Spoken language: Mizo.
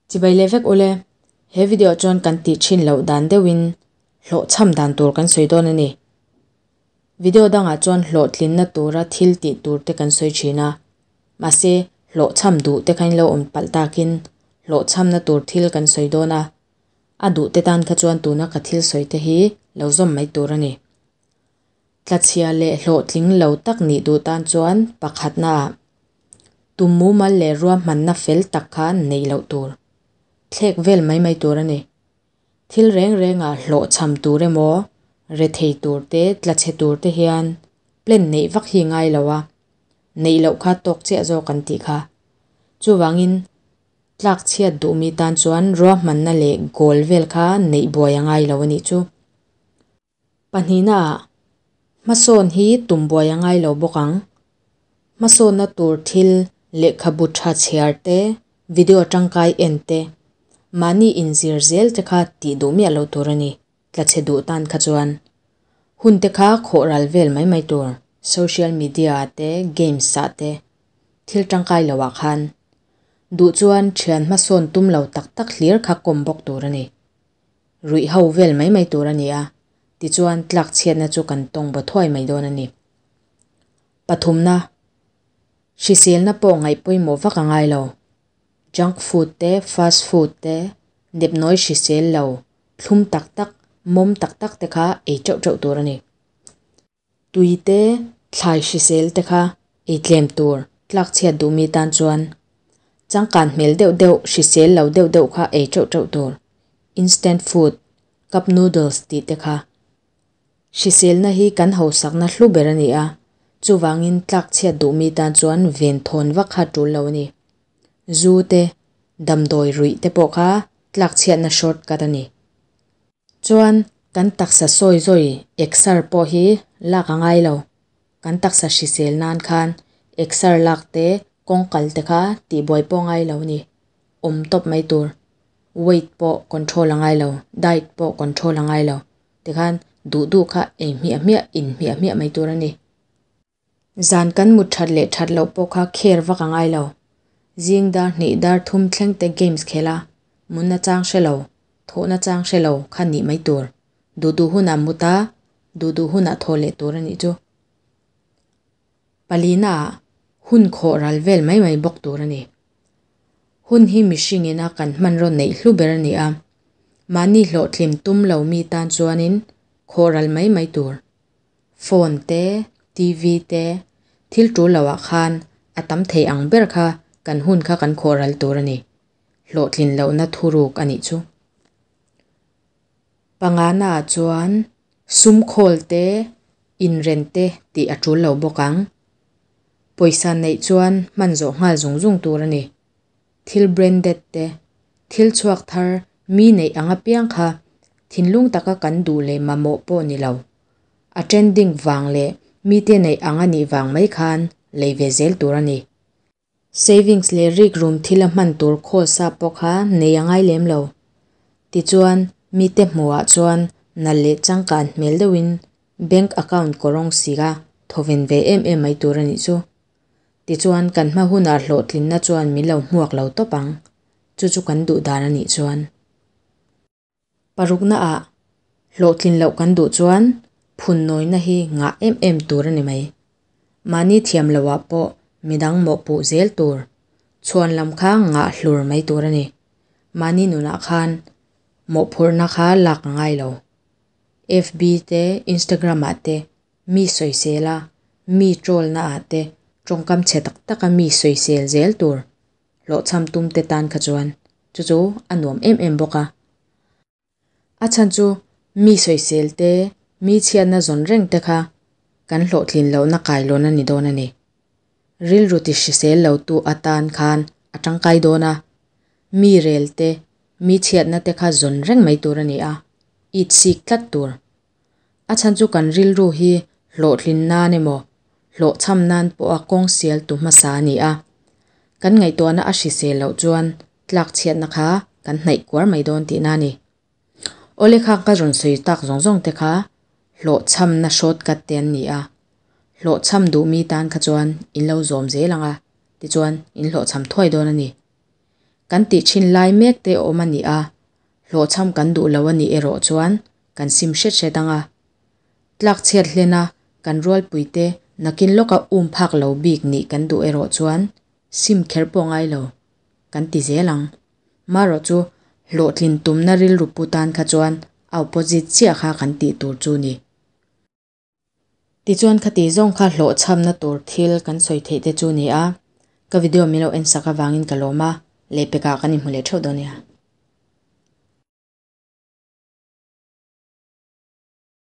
Chibai leh vek ule, he video ah chuan kan tih thin loh dan deuhin hlawhchham dan tur kan sawi dawn a ni. Video dangah chuan hlawhtlinna tura thil tih tur te kan sawi thin a, mahse hlawhchham duh te kha in lo awm palh takin hlawhchhamna tur thil kan sawi dawn a, a duh te tan kha chuan tuna ka thil sawi te hi lo zawm mai tur a ni. Tlachhia leh hlawhtling lo tak nih duh tan chuan pakhatnaah tum mumal leh ruahmanna fel tak kha neih loh tur, thlek vel mai mai tur a ni. Thil reng rengah hlawhchham tur emaw, rethei tur te, tlachhe tur te hian plan neih vak hi ngai lo a, neih loh kha tawk chiah zawk an tih kha. Chuvangin tlak chhiat duhmi tan chuan ruahmanna leh goal vel kha neih buai a ngai lo a nih chu. Pahnihnaah, hmasawn hi tum buai a ngai lo bawk ang. Hmasawnna tur thil, lehkhabu tha chhiar te, video tangkai en te, mahni inzir zel te kha tih duh miah lo tur a ni, tlachhe duh tan kha chuan. Hun te kha khawh ral vel mai mai tur, social media ah te, games ah te, thil tangkai lo ah khan. Duh chuan thian hmasawn tum lo tak tak hlir kha kawm bawk tur a ni. Ruih ho vel mai mai tur a ni a, tichuan tlak chhiatna chu kan tawng baw thuai mai dawn a ni. Pathumna, hriselna pawh ngaih pawimawh vak a ngai lo. Junk food te, fast food te, nepnawi hrisel lo, thlum tak tak, mawm tak tak te kha ei teuh teuh tur a ni. Tui te, thlai hrisel te kha ei tlem tur, tlak chhiat duh mi tan chuan changkan hmel deuh deuh, hrisel lo deuh deuh kha ei teuh teuh tur, instant food, cup noodles tih te kha. Hriselna hi kan hausakna hlu ber a ni a, chuvangin tlak chhiat duh mi tan chuan ven thawn vak kha tul lo a ni. Zu te, damdawi ruih te pawh kha tlak chhiatna shortcut a ni. Chuan kan taksa sawi zawi exer pawh hi lak a ngai lo. Kan taksa hrisel nan khan exer lak te, kawng kal te kha tihbuai pawh ngai lo a ni. Awm tawp mai tur. Weight pawh control a ngai lo, diet pawh control a ngai lo. Tikhan duh duh kha ei hmiah hmiah, in hmiah hmiah mai tur a ni. Zan kan mut that leh that loh pawh kha kher vak a ngai lo. Zing dar hnih dar thum thleng te games khel a, munna chang hre lo, thawhna chang hre lo kha nih mai tur. Duh duh hunah mut a, duh duh hunah thawh leh tur a nih chu. Palina ah hun khawh ral vel mai mai bawk tur a ni. Hun hi mihring ina kan hmanraw neih hlu ber a ni a, mahni hlawhtlim tum lo mi tan chuanin khawh ral mai mai tur. Phone te, TV te, thil tul lo ah khan a tam thei ang ber kha kan hun kha kan khawh ral tur a ni. Hlawhtlin lohna thuruk a nih chu. Pangana ah chuan sum khawl te, inren te tih a tul lo bawk ang. Pawisa neih chuan hman zawh nghal zung zung tur a ni. Thil branded te, thil chhuak thar mi neih ang apiang kha thinlung taka kan duh leh mamawh pawh ni lo. A trending vang leh mite neih ang a nih vang mai khan lei ve zel tur a ni. Savings leh rikrum thila hman tur khawl sa pawh kha nei a ngai lem lo. Tichuan, mite hmuhah chuan nalh leh changkan hmel deuhin bank account kawrawng sika thawven ve em em mai tur a nih chu. Tichuan, kan hma hunah hlawhtlinna chuan min lo hmuak lo tawp ang. Chu chu kan duh dan a nih chuan. Paruknaah hlawhtlin loh kan duh chuan phunnawina hi ngah em em tur a ni mai. Mahni thiam loah pawh midang mawhpuh zel tur, chhuan lam kha ngah hlur mai tur a ni. Mahni nunah khan mawhphurhna kha lak a ngai lo. FB te, Instagram ah te mi sawisel a, mi troll na ah te tawngkam chhe tak tak a mi sawisel zel tur hlawhchham tum te tan kha chuan chu chu a nuam em em bawk a. A chhan chu mi sawisel te, mi chhiatna zawn reng te kha kan hlawhtlin lohna kailawn a ni dawn a ni. Rilru ti hrisel lo tu atan khan a tangkai dawn a, mi rel te, mi chhiatna te kha zawn reng mai tur a ni a, it sik tlat tur. A chhan chu kan rilru hi hlawhtlin nan emaw, hlawhchham nan pawha kawng sial tu hmasa a ni a. Kan ngaihtuahna a hrisel loh chuan tlak chhiatna kha kan hnaih kuar mai dawn tihna a ni. Awle kha ka rawn sawi tak zawng zawng te kha hlawhchhamna shortcut te an ni a. Hlawhchham duh mi tan kha chuan in lo zawm zel ang a, tichuan in hlawhchham thuai dawn a ni. Kan tih thin lai mek te awm a nih a, hlawhchham kan duh lo a nih erawh chuan kan sim hret hret ang a. Tlakchhiat hlena kan rualpuite nakin lawka um phak lo bik nih kan duh erawh chuan sim kher pawh ngai lo kan ti zel ang. Marawh chu hlawhtlin tumna rilru pu tan kha chuan a opposite chiah kha kan tih tur chu ni. Tichuan khati zawng kha hlawhchhamna tur thil kan sawi theih te chu ni a, ka video min lo en sak avangin ka lawm a, lehpekah kan inhmu leh theuh dawn nia.